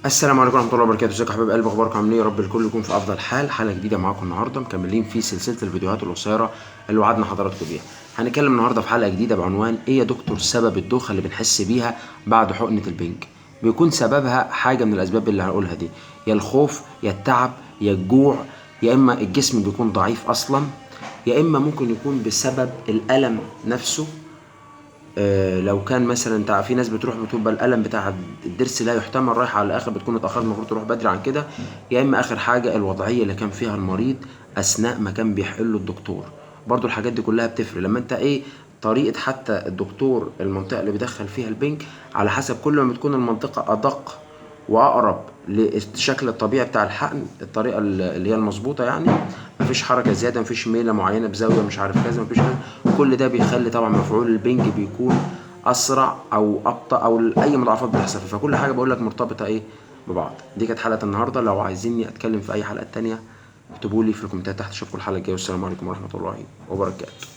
السلام عليكم ورحمة الله وبركاته. ازيكم يا حبايب قلبي، اخباركم عاملين ايه؟ يا رب الكل يكون في افضل حال. حلقة جديدة معاكم النهارده، مكملين في سلسلة الفيديوهات القصيرة اللي وعدنا حضراتكم بيها. هنتكلم النهارده في حلقة جديدة بعنوان ايه يا دكتور سبب الدوخه اللي بنحس بيها بعد حقنه البنج؟ بيكون سببها حاجة من الاسباب اللي هنقولها دي، يا الخوف يا التعب يا الجوع، يا اما الجسم بيكون ضعيف اصلا، يا اما ممكن يكون بسبب الالم نفسه. لو كان مثلا في ناس بتروح بتبقى الالم بتاع الضرس لا يحتمل، رايح على الاخر، بتكون اتاخرت، المفروض تروح بدري عن كده. يا اما اخر حاجة الوضعية اللي كان فيها المريض اثناء ما كان بيحقن له الدكتور. برضو الحاجات دي كلها بتفرق لما انت ايه طريقه حتى الدكتور، المنطقة اللي بيدخل فيها البنج، على حسب كل ما بتكون المنطقة ادق واقرب للشكل الطبيعي بتاع الحقن، الطريقة اللي هي المظبوطه، يعني مفيش حركة زيادة، مفيش ميله معينة بزاوية مش عارف كذا، مفيش كذا، كل ده بيخلي طبعا مفعول البنج بيكون اسرع او ابطا او اي مضاعفات بتحصل فيه. فكل حاجة بقول لك مرتبطة ايه ببعض. دي كانت حلقة النهارده، لو عايزيني اتكلم في اي حلقة تانية اكتبوا لي في الكومنتات تحت. اشوفكم الحلقة الجاية، والسلام عليكم ورحمة الله وبركاته.